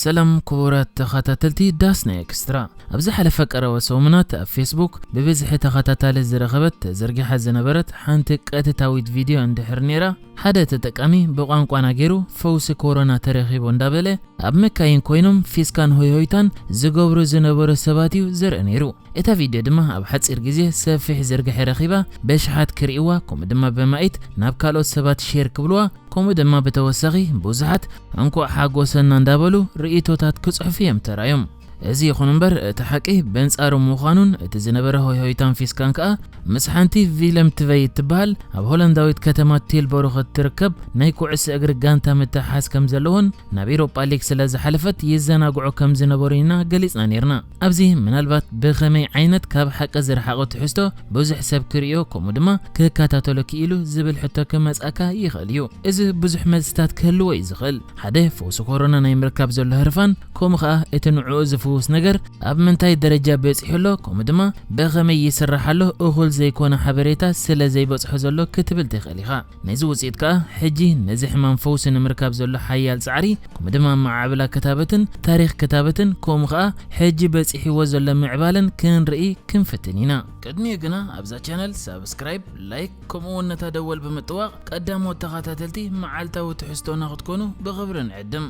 ሰላም ክቡራት ተኸታተልቲ ዳስና ኤክስትራ። ኣብ ዝሓለፈ ቀረባ ሰሙናት ኣብ ፌስቡክ ብብዝሒ ተኸታታሊ ዝረኸበት ተዘርጊሓ ዝነበረት ሓንቲ ቀጥታዊት ቪድዮ እንድሕር ነይራ፣ ሓደ ተጠቃሚ ብቋንቋና ገይሩ ፈውሲ ኮሮና ተረኺቡ እንዳበለ ኣብ መካይን ኮይኖም ፊስካን ሆይሆይታን ዝገብሩ ዝነበሩ ሰባት እዩ ዘርኢ ነይሩ። እታ ቪድዮ ድማ ኣብ ሓጺር ግዜ ሰፊሕ ዝርግሐ ረኺባ፣ በሽሓት ክርእይዋ፣ ከምኡ ድማ በማኢት ናብ ካልኦት ሰባት ሼር ክብልዋ፣ ከምኡ ድማ ብተወሳኺ ብዙሓት እንኳዕ ሓጎሰና እንዳበሉ ርእይቶታት ክጽሕፉ እዮም ተራዮም። እዚ ይኹን እምበር እቲ ሓቂ በንጻሩ ምዃኑን እቲ ዝነበረ ሆይሆይታን ፊስካን ከኣ ምስ ሓንቲ ቪለም ትቨይ እትበሃል ኣብ ሆላንዳዊት ከተማ ቲልቦሩኽ እትርከብ ናይ ኩዕሶ እግሪ ጋንታ ምትሓዝ ከም ዘለዎን ናብ ኤሮጳ ሊግ ስለ ዝሓለፈት ይዘናግዑ ከም ዝነበሩ ኢና ገሊጽና ነይርና። ኣብዚ ምናልባት ብኸመይ ዓይነት ካብ ሓቂ ዝረሓቐ ትሕዝቶ ብዙሕ ሰብ ክርእዮ ከምኡ ድማ ክከታተሎ ክኢሉ ዝብል ሕቶ ክመጽኣካ ይኽእል እዩ። እዚ ብዙሕ መልስታት ክህልዎ እዩ ዝኽእል። ሓደ ፈውሲ ኮሮና ናይ ምርካብ ዘሎ ህርፋን ከምኡ ኸኣ እቲ ንዕኡ ዝፍውስ ነገር ኣብ ምንታይ ደረጃ በጺሑ ኣሎ ከምኡ ድማ ብኸመይ ይስራሕ ኣሎ እኹል ዘይኮነ ሓበሬታ ስለ ዘይበጽሖ ዘሎ ክትብል ትኽእል ኢኻ። ነዚ ውጽኢት ከኣ ሕጂ ነዚ ሕማም ፈውሲ ንምርካብ ዘሎ ሓያል ጻዕሪ ከምኡ ድማ ኣመዓዕብላ ክታበትን ታሪኽ ክታበትን ከምኡ ኸኣ ሕጂ በጺሕዎ ዘሎ ምዕባለን ክንርኢ ክንፍትን ኢና። ቅድሚኡ ግና ኣብዛ ቻነል ሳብስክራይብ፣ ላይክ ከምኡ እውን ነታ ደወል ብምጥዋቕ ቀዳሞት ተኸታተልቲ መዓልታዊ ትሕዝቶና ክትኮኑ ብኽብሪ ንዕድም።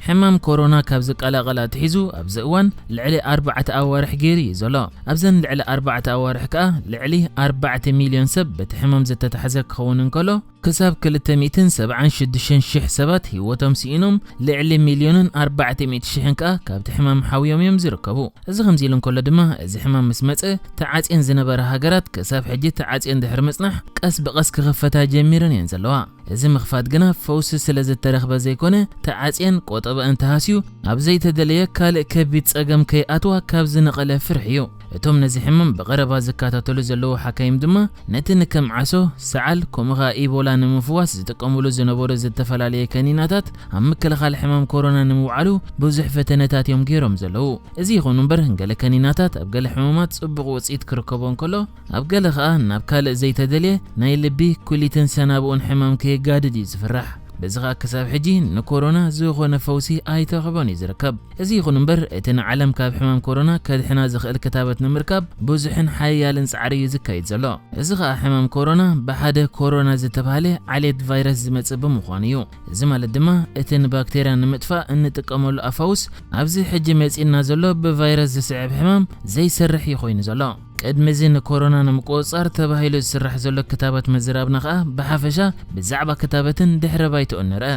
ሕማም ኮሮና ካብ ዝቀላቐል ኣትሒዙ ኣብዚ እዋን ልዕሊ ኣርባዕተ ኣዋርሕ ገይሩ እዩ ዘሎ። ኣብዘን ልዕሊ ኣርባዕተ ኣዋርሕ ከኣ ልዕሊ ኣርባዕተ ሚልዮን ሰብ በቲ ሕማም ዝተታሕዘ ክኸውን እንከሎ ክሳብ ክልተ ሚእትን ሰብዓን ሽዱሽተን ሽሕ ሰባት ህይወቶም ስኢኖም ልዕሊ ሚልዮንን ኣርባዕተ ሚእቲ ሽሕን ከኣ ካብቲ ሕማም ሓውዮም እዮም ዝርከቡ። እዚ ከምዚ ኢሉ እንከሎ ድማ እዚ ሕማም ምስ መጸ ተዓጽየን ዝነበራ ሃገራት ክሳብ ሕጂ ተዓጽየን ድሕሪ ምጽናሕ ቀስ ብቐስ ክኽፈታ ጀሚረን እየን ዘለዋ። እዚ ምኽፋት ግና ፈውሲ ስለ ዝተረኽበ ዘይኮነ ተዓጽየን ቆጠበአን ተሃስዩ ኣብ ዘይተደለየ ካልእ ከቢድ ጸገም ከይኣትዋ ካብ ዝነቐለ ፍርሒ እዩ። እቶም ነዚ ሕማም ብቐረባ ዝከታተሉ ዘለዉ ሓካይም ድማ ነቲ ንከም ዓሶ፣ ሰዓል ከምኡ ኸኣ ኢቦላ ንምፍዋስ ዝጥቀምሉ ዝነበሩ ዝተፈላለየ ከኒናታት ኣብ ምክልኻል ሕማም ኮሮና ንምውዓሉ ብዙሕ ፈተነታት እዮም ገይሮም ዘለዉ። እዚ ይኹን እምበር ገለ ከኒናታት ኣብ ገለ ሕሙማት ጽቡቕ ውጽኢት ክርከቦ እንከሎ ኣብ ገለ ኸኣ ናብ ካልእ ዘይተደልየ ናይ ልቢ፣ ኩሊትን ሰናብኡን ሕማም ከየጋድድ እዩ ዝፍራሕ። በዚ ኸኣ ክሳብ ሕጂ ንኮሮና ዝኾነ ፈውሲ ኣይተረኸቦን እዩ ዝርከብ። እዚ ይኹን እምበር እቲ ንዓለም ካብ ሕማም ኮሮና ከድሕና ዝኽእል ክታበት ንምርካብ ብዙሕን ሓያልን ጻዕሪ እዩ ዝካየድ ዘሎ። እዚ ኸኣ ሕማም ኮሮና ብሓደ ኮሮና ዝተባህለ ዓሌት ቫይረስ ዝመጽእ ብምዃኑ እዩ። እዚ ማለት ድማ እቲ ንባክቴርያ ንምጥፋእ እንጥቀመሉ ኣፋውስ ኣብዚ ሕጂ መጺእና ዘሎ ብቫይረስ ዝስዕብ ሕማም ዘይሰርሕ እዩ ኮይኑ ዘሎ። ቅድሚ እዚ ንኮሮና ንምቁጽጻር ተባሂሉ ዝስራሕ ዘሎ ክታበት ምዝራብና ኸኣ ብሓፈሻ ብዛዕባ ክታበትን ድሕረ ባይትኡን ንርአ።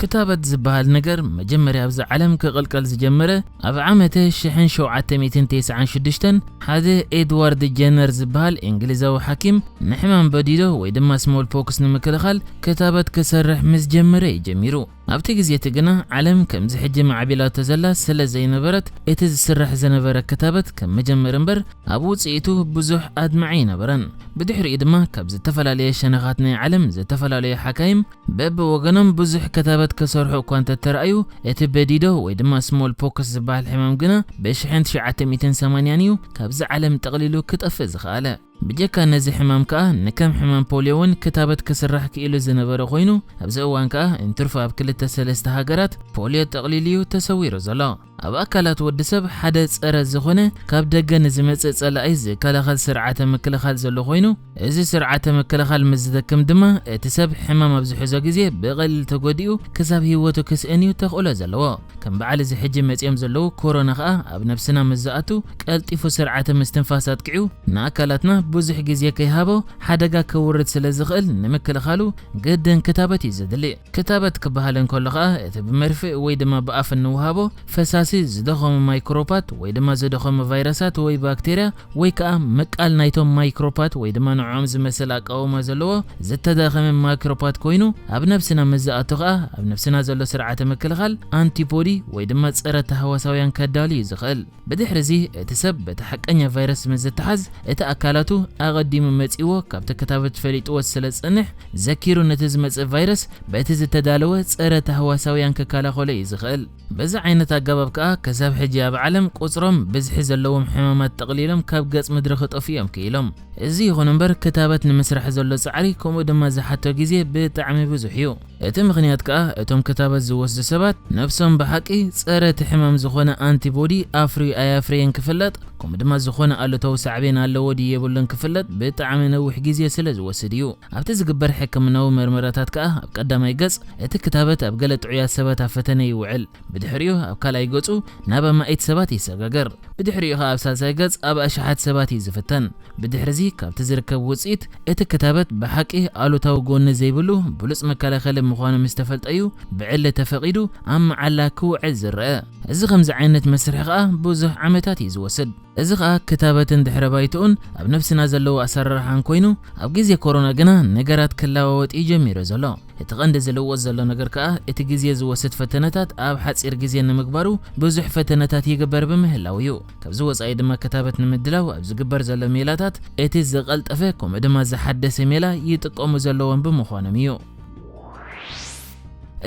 ክታበት ዝበሃል ነገር መጀመርያ ኣብዚ ዓለም ክቕልቀል ዝጀመረ ኣብ ዓመተ ሽሕን ሸውዓተ ሚእትን ተስዓን ሽዱሽተን ሓደ ኤድዋርድ ጀነር ዝበሃል እንግሊዛዊ ሓኪም ንሕማም በዲዶ ወይ ድማ ስሞል ፖክስ ንምክልኻል ክታበት ክሰርሕ ምስ ጀመረ እዩ ጀሚሩ። ኣብቲ ግዜ እቲ ግና ዓለም ከምዚ ሕጂ ማዕቢላቶ ዘላ ስለ ዘይነበረት እቲ ዝስራሕ ዝነበረ ክታበት ከም መጀመሪ እምበር ኣብ ውጽኢቱ ብዙሕ ኣድማዒ ኣይነበረን። ብድሕሪኡ ድማ ካብ ዝተፈላለየ ሸነኻት ናይ ዓለም ዝተፈላለዩ ሓካይም በብወገኖም ብዙሕ ክታበት ክሰርሑ እኳ እንተተራእዩ እቲ በዲዶ ወይ ድማ ስሞል ፖክስ ዝበሃል ሕማም ግና ብሽሕን ትሽዓተ ሚእትን ሰማንያን እዩ ካብዚ ዓለም ጠቕሊሉ ክጠፍእ ዝኸኣለ። ብጀካ ነዚ ሕማም ከኣ ንከም ሕማም ፖልዮ እውን ክታበት ክስራሕ ክኢሉ ዝነበረ ኮይኑ ኣብዚ እዋን ከኣ እንትርፎ ኣብ ክልተ ሰለስተ ሃገራት ፖልዮ ጠቕሊሉ እዩ ተሰዊሩ ዘሎ። ኣብ ኣካላት ወዲ ሰብ ሓደ ጸረ ዝኾነ ካብ ደገ ንዝመጽእ ጸላኢ ዝከላኸል ስርዓተ ምክልኻል ዘሎ ኮይኑ እዚ ስርዓተ ምክልኻል ምስ ዝደክም ድማ እቲ ሰብ ሕማም ኣብ ዝሕዞ ግዜ ብቐሊል ተጎዲኡ ክሳብ ህይወቱ ክስእን እዩ ተኽእሎ ዘለዎ። ከም በዓል እዚ ሕጂ መጺኦም ዘለዉ ኮሮና ኸኣ ኣብ ነብስና ምስ ዝኣቱ ቀልጢፉ ስርዓተ ምስትንፋስ ኣጥቂዑ ንኣካላትና ብዙሕ ግዜ ከይሃቦ ሓደጋ ከውርድ ስለ ዝኽእል ንምክልኻሉ ግድን ክታበት እዩ ዘድሊ። ክታበት ክበሃል እንከሎ ኸኣ እቲ ብመርፍእ ወይ ድማ ብኣፍ እንውሃቦ ፈሳሲ ዝደኸሙ ማይክሮፓት ወይ ድማ ዝደኸሙ ቫይረሳት ወይ ባክቴርያ ወይ ከኣ ምቃል ናይቶም ማይክሮፓት ወይ ድማ ንዕኦም ዝመስል ኣቃውማ ዘለዎ ዝተዳኸመ ማይክሮፓት ኮይኑ ኣብ ነብስና ምስ ዝኣቱ ኸኣ ኣብ ነብስና ዘሎ ስርዓተ ምክልኻል ኣንቲቦዲ ወይ ድማ ጸረ ተሃዋሳውያን ከዳሉ እዩ ዝኽእል። ብድሕሪ እዚ እቲ ሰብ በቲ ሓቀኛ ቫይረስ ምስ ዝተሓዝ እቲ ኣካላቱ ኣቐዲሙ መጺእዎ ካብቲ ክታበት ፈሊጥዎ ስለ ዝጸንሕ ዘኪሩ ነቲ ዝመጽእ ቫይረስ በቲ ዝተዳለወ ጸረ ተሃዋሳውያን ክከላኸሎ እዩ ዝኽእል። በዚ ዓይነት ኣገባብ ከኣ ክሳብ ሕጂ ኣብ ዓለም ቁጽሮም ብዝሒ ዘለዎም ሕማማት ጠቕሊሎም ካብ ገጽ ምድሪ ክጠፍኡ እዮም ክኢሎም። እዚ ይኹን እምበር ክታበት ንምስራሕ ዘሎ ጻዕሪ ከምኡ ድማ ዝሓቶ ግዜ ብጣዕሚ ብዙሕ እዩ። እቲ ምኽንያት ከኣ እቶም ክታበት ዝወስዱ ሰባት ነብሶም ብሓቂ ጸረ እቲ ሕማም ዝኾነ ኣንቲቦዲ ኣፍርዩ ኣየፍረየን ክፍለጥ፣ ከምኡ ድማ ዝኾነ ኣሉታዊ ሳዕቤን ኣለዎ ድዩ የብሉን ክፍለጥ ብጣዕሚ ነዊሕ ግዜ ስለ ዝወስድ እዩ። ኣብቲ ዝግበር ሕክምናዊ መርመራታት ከኣ ኣብ ቀዳማይ ገጽ እቲ ክታበት ኣብ ገለ ጥዑያት ሰባት ኣብ ፈተነ ይውዕል። ብድሕሪኡ ኣብ ካልኣይ ገጹ ናብ ኣማኢት ሰባት ይሰጋገር። ብድሕሪኡ ከኣ ኣብ ሳልሳይ ገጽ ኣብ ኣሽሓት ሰባት እዩ ዝፍተን። ብድሕሪዚ ካብቲ ዝርከብ ውጽኢት እቲ ክታበት ብሓቂ ኣሉታዊ ጎኒ ዘይብሉ ብሉጽ መከላኸሊ ምዃኑ ምስ ተፈልጠ እዩ ብዕሊ ተፈቒዱ ኣብ መዓላ ክውዕል ዝረአ። እዚ ከምዚ ዓይነት መስርሕ ከኣ ብዙሕ ዓመታት እዩ ዝወስድ። እዚ ከኣ ክታበትን ድሕረ ባይትኡን ኣብ ነብስና ዘለዎ ኣሰራርሓን ኮይኑ፣ ኣብ ግዜ ኮሮና ግና ነገራት ክለዋወጥ እዩ ጀሚሩ ዘሎ። እቲ ቀንዲ ዝልወጥ ዘሎ ነገር ከኣ እቲ ግዜ ዝወስድ ፈተነታት ኣብ ሓጺር ግዜ ንምግባሩ ብዙሕ ፈተነታት ይግበር ብምህላው እዩ። ካብዚ ወጻኢ ድማ ክታበት ንምድላው ኣብ ዝግበር ዘሎ ሜላታት እቲ ዝቐልጠፈ ከምኡ ድማ ዝሓደሰ ሜላ ይጥቀሙ ዘለዎም ብምዃኖም እዩ።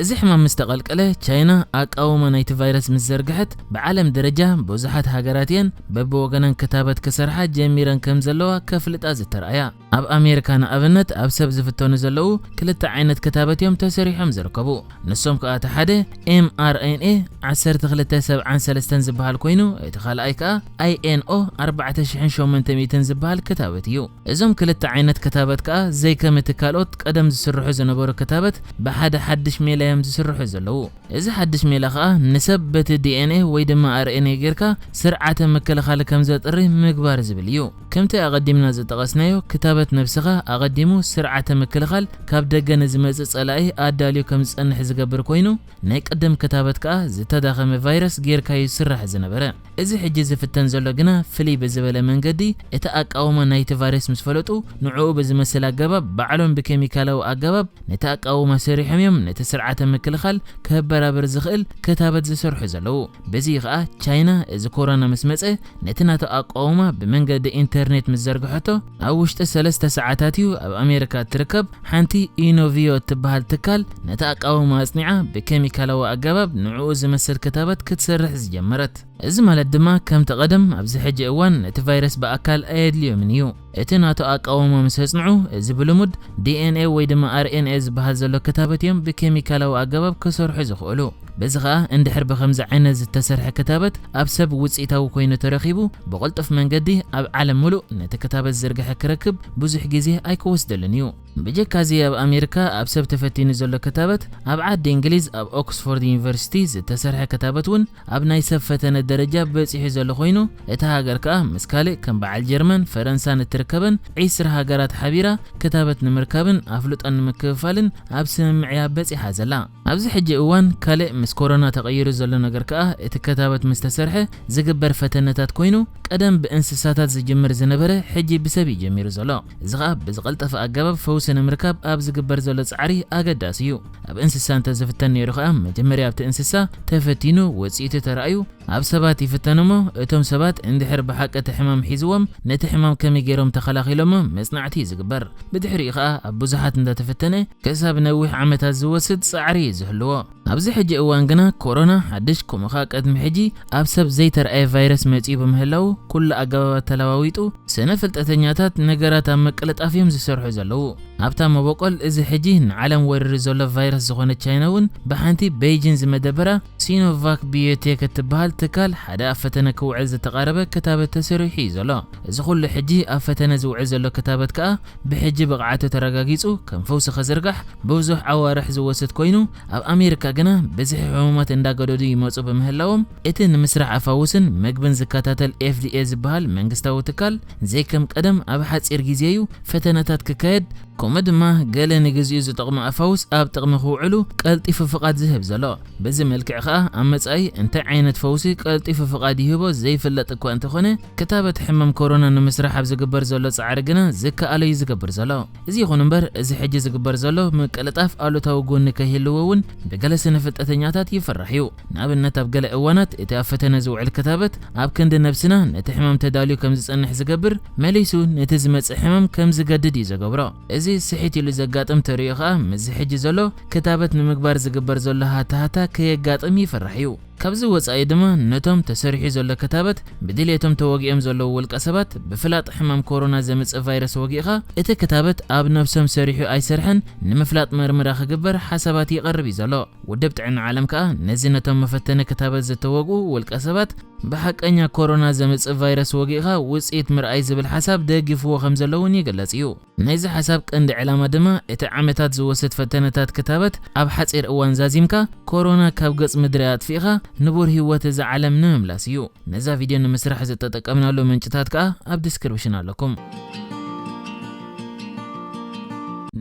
እዚ ሕማም ምስ ተቐልቀለ ቻይና ኣቃውማ ናይቲ ቫይረስ ምስ ዘርግሐት ብዓለም ደረጃ ብዙሓት ሃገራት እየን በብወገነን ክታበት ክሰርሓ ጀሚረን ከም ዘለዋ ከፍልጣ ዝተርኣያ። ኣብ ኣሜሪካ ንኣብነት ኣብ ሰብ ዝፍተኑ ዘለዉ ክልተ ዓይነት ክታበት እዮም ተሰሪሖም ዝርከቡ። ንሶም ከኣ እቲ ሓደ ኤምኣርኤንኤ ዓሰርተ ክልተ ሰብዓን ሰለስተን ዝበሃል ኮይኑ እቲ ካልኣይ ከኣ ኣይኤንኦ ኣርባዕተ ሽሕን ሸሞንተ ሚእትን ዝበሃል ክታበት እዩ። እዞም ክልተ ዓይነት ክታበት ከኣ ዘይከም እቲ ካልኦት ቀደም ዝስርሑ ዝነበሩ ክታበት ብሓደ ሓድሽ ሜላ እዮም ዝስርሑ ዘለዉ። እዚ ሓድሽ ሜላ ከኣ ንሰብ በቲ ዲኤንኤ ወይ ድማ ኣርኤንኤ ጌርካ ስርዓተ ምክልኻል ከም ዘጥሪ ምግባር ዝብል እዩ። ከምቲ ኣቐዲምና ዝጠቐስናዮ ክታበት ነብስኻ ኣቐዲሙ ስርዓተ ምክልኻል ካብ ደገ ንዝመጽእ ጸላኢ ኣዳልዩ ከም ዝጸንሕ ዝገብር ኮይኑ ናይ ቅድም ክታበት ከኣ ዝተዳኸመ ቫይረስ ጌርካ እዩ ዝስራሕ ዝነበረ። እዚ ሕጂ ዝፍተን ዘሎ ግና ፍልይ ብዝበለ መንገዲ እቲ ኣቃውማ ናይቲ ቫይረስ ምስ ፈለጡ ንዕኡ ብዝመስል ኣገባብ ባዕሎም ብኬሚካላዊ ኣገባብ ነቲ ኣቃውማ ሰሪሖም እዮም ነቲ ስርዓተ ምክልኻል ከበራብር ዝኽእል ክታበት ዝሰርሑ ዘለዉ። በዚ ከኣ ቻይና እዚ ኮሮና ምስ መጸ ነቲ ናቱ ኣቃውማ ብመንገዲ ኢንተርኔት ምስ ዘርግሐቶ ኣብ ውሽጢ ሰለስተ ሰዓታት እዩ ኣብ ኣሜሪካ እትርከብ ሓንቲ ኢኖቪዮ እትበሃል ትካል ነቲ ኣቃውማ ኣጽኒዓ ብኬሚካላዊ ኣገባብ ንዕኡ ዝመስል ክታበት ክትሰርሕ ዝጀመረት። እዚ ማለት ድማ ከምቲ ቀደም ኣብዚ ሕጂ እዋን ነቲ ቫይረስ ብኣካል ኣየድልዮምን እዩ። እቲ ናቱ ኣቃውማ ምስ ኣጽንዑ እዚ ብልሙድ ዲኤንኤ ወይ ድማ ኣርኤንኤ ዝበሃል ዘሎ ክታበት እዮም ብኬሚካላዊ ኣገባብ ክሰርሑ ዝኽእሉ። በዚ ኸኣ እንድሕር ብኸምዚ ዓይነት ዝተሰርሐ ክታበት ኣብ ሰብ ውጽኢታዊ ኮይኑ ተረኺቡ ብቕልጡፍ መንገዲ ኣብ ዓለም ምሉእ ነቲ ክታበት ዝርግሐ ክረክብ ብዙሕ ግዜ ኣይክወስደሉን እዩ። ብጀካዚ ኣብ ኣሜሪካ ኣብ ሰብ ተፈቲኑ ዘሎ ክታበት ኣብ ዓዲ እንግሊዝ ኣብ ኦክስፎርድ ዩኒቨርሲቲ ዝተሰርሐ ክታበት እውን ኣብ ናይ ሰብ ፈተነ ደረጃ በጺሑ ዘሎ ኮይኑ እታ ሃገር ከኣ ምስ ካልእ ከም በዓል ጀርመን፣ ፈረንሳን እትርከበን ዒስራ ሃገራት ሓቢራ ክታበት ንምርካብን ኣፍልጦ ንምክፍፋልን ኣብ ስምምዕ እያ በጺሓ ዘላ። ኣብዚ ሕጂ እዋን ካልእ ምስ ኮሮና ተቐይሩ ዘሎ ነገር ከኣ እቲ ክታበት ምስ ተሰርሐ ዝግበር ፈተነታት ኮይኑ ቀደም ብእንስሳታት ዝጅምር ዝነበረ ሕጂ ብሰብ እዩ ጀሚሩ ዘሎ። እዚ ኸኣ ብዝቐልጠፈ ኣገባብ ፈውሲ ንምርካብ ኣብ ዝግበር ዘሎ ጻዕሪ ኣገዳሲ እዩ። ኣብ እንስሳ እንተ ዝፍተን ነይሩ ኸኣ መጀመርያ ኣብቲ እንስሳ ተፈቲኑ ውጽኢቱ ተራእዩ ኣብ ሰባት ይፍተን እሞ እቶም ሰባት እንድሕር ብሓቂ እቲ ሕማም ሒዝዎም ነቲ ሕማም ከመይ ገይሮም ተኸላኺሎሞ መጽናዕቲ እዩ ዝግበር። ብድሕሪኡ ኸኣ ኣብ ብዙሓት እንተ ተፈተነ ክሳብ ነዊሕ ዓመታት ዝወስድ ጻዕሪ እዩ ዝህልዎ። ኣብዚ ሕጂ እዋን ግና ኮሮና ሓድሽ ከምኡ ኸኣ ቅድሚ ሕጂ ኣብ ሰብ ዘይተርኣየ ቫይረስ መጺኡ ብምህላዉ ኩሉ ኣገባባት ተለዋዊጡ ስነ ፍልጠተኛታት ነገራት ኣብ ምቅልጣፍ እዮም ዝሰርሑ ዘለዉ። ኣብታ መበቆል እዚ ሕጂ ንዓለም ወሪሩ ዘሎ ቫይረስ ዝኾነ ቻይና እውን ብሓንቲ ቤይጂን ዝመደበራ ሲኖቫክ ቢዮቴክ እትበሃል ትካል ሓደ ኣብ ፈተነ ክውዕል ዝተቓረበ ክታበት ተሰሪሑ እዩ ዘሎ። እዚ ኩሉ ሕጂ ኣብ ፈተነ ዝውዕል ዘሎ ክታበት ከኣ ብሕጂ ብቕዓቱ ተረጋጊጹ ከም ፈውሲ ከዝርጋሕ ብዙሕ ኣዋርሕ ዝወስድ ኮይኑ ኣብ ኣሜሪካ ግና ብዝሒ ሕሙማት እንዳገደዱ ይመጹ ብምህላዎም እቲ ንምስራሕ ኣፋውስን መግብን ዝከታተል ኤፍዲኤ ዝበሃል መንግስታዊ ትካል ዘይከም ቀደም ኣብ ሓጺር ግዜ እዩ ፈተነታት ክካየድ ከምኡ ድማ ገለ ንግዚኡ ዝጠቕሙ ኣፋውስ ኣብ ጥቕሚ ክውዕሉ ቀልጢፉ ፍቓድ ዝህብ ዘሎ። በዚ መልክዕ ኸኣ ኣብ መጻኢ እንታይ ዓይነት ፈውሲ ቀልጢፉ ፍቓድ ይህቦ ዘይፍለጥ እኳ እንተኾነ ክታበት ሕማም ኮሮና ንምስራሕ ኣብ ዝግበር ዘሎ ጻዕሪ ግና ዝከኣሎ እዩ ዝገብር ዘሎ። እዚ ይኹን እምበር እዚ ሕጂ ዝግበር ዘሎ ምቅልጣፍ ኣሉታዊ ጎኒ ከይህልዎ እውን ብገለ ስነ ፍልጠተኛታት ይፍራሕ እዩ። ንኣብነት ኣብ ገለ እዋናት እቲ ኣብ ፈተነ ዝውዕል ክታበት ኣብ ክንዲ ነብስና ነቲ ሕማም ተዳልዩ ከም ዝጸንሕ ዝገብር መሊሱ ነቲ ዝመጽእ ሕማም ከም ዝገድድ እዩ ዘገብሮ። እዚ ስሒት ኢሉ ዘጋጥም ተርእዮ ኸኣ ምስዚ ሕጂ ዘሎ ክታበት ንምግባር ዝግበር ዘሎ ሃታሃታ ከየጋጥም ይፍራሕ እዩ። ካብዚ ወጻኢ ድማ ነቶም ተሰሪሑ ዘሎ ክታበት ብድሌቶም ተወጊኦም ዘለዉ ውልቀ ሰባት ብፍላጥ ሕማም ኮሮና ዘምጽእ ቫይረስ ወጊእኻ እቲ ክታበት ኣብ ነብሶም ሰሪሑ ኣይሰርሐን ንምፍላጥ መርምራ ክግበር ሓሳባት ይቐርብ እዩ ዘሎ። ውድብ ጥዕና ዓለም ከኣ ነዚ ነቶም መፈተኒ ክታበት ዝተወግኡ ውልቀ ሰባት ብሓቀኛ ኮሮና ዘምጽእ ቫይረስ ወጊእኻ ውጽኢት ምርኣይ ዝብል ሓሳብ ደጊፍዎ ከም ዘለውን ይግለጽ እዩ። ናይዚ ሓሳብ ቀንዲ ዕላማ ድማ እቲ ዓመታት ዝወስድ ፈተነታት ክታበት ኣብ ሓጺር እዋን ዛዚምካ ኮሮና ካብ ገጽ ምድሪ ኣጥፊእኻ ንቡር ህይወት እዛ ዓለም ንምምላስ እዩ። ነዛ ቪድዮ ንምስራሕ ዝተጠቀምናሉ ምንጭታት ከኣ ኣብ ዲስክሪፕሽን ኣለኩም።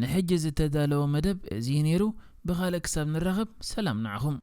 ንሕጂ ዝተዳለወ መደብ እዚ ነይሩ። ብኻልእ ክሳብ ንራኸብ ሰላም ንዓኹም።